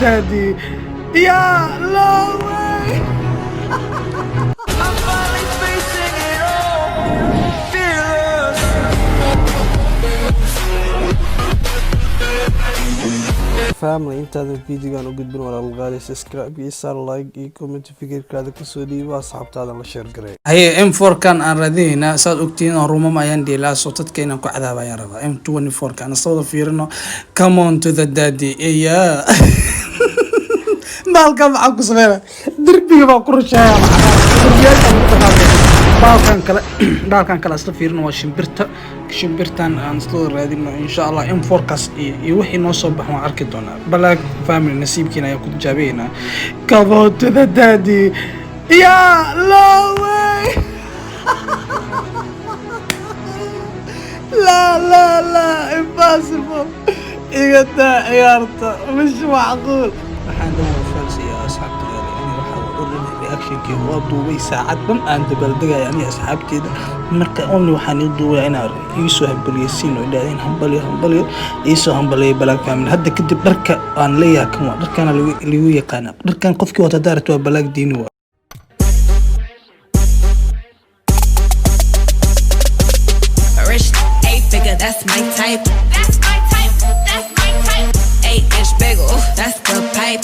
Daddy. Yeah, no way. I'm finally facing it all. Fearless. Family, intaadan videogan u gudbin, walaal qaali, subscribe iyo saar, like iyo comment, fikirkaada kusoo dhiibo, asxaabtaada la share garay. Haye, M4 kan aan raadinaynaa. Saad ogtihiin oo roomam ayaan dheelaa, soo dadka inaan ku cadaaba ayaan rabaa. M24 kan isla wada fiirino. Come on to the daddy. Iya, baalkan maxaa ku sameynaya? Derbiga baa ku rusheeya, derbiyaasha lagu dhaqaaqay. Baalkan kale isla fiirino, waa shimbirta. Shimbirtan aan isla wada raadino, insha Allah. M4 kaas iyo wixii noo soo baxo waan arki doonaa. Black Family, nasiibkiina ayaan ku tijaabiyeynaa. Come on to the daddy. Yeah, no way. لا لا لا، impossible. Iga daa ciyaarta, مش معقول. Waxaan dhan waa falsiya, asxaabta gaali. Ani waxaa already reactionkii waa duubay, saacad dhan aan dabaaldegaya aniga asxaabteeda. Marka only waxaan ii duubaya inaa iisoo hambaliyeysiin oo idhahdeen hambalyo, hambalyo, iisoo hambaliyay. Black Family, hadda kadib dharka aan leeyahay kan waa dharkana lagu yaqaana. Dharkan qofkii wata daarat waa Black Diini waa. Rich eight figure, that's my type. That's my type. That's my type. 8-inch bagel, that's the pipe.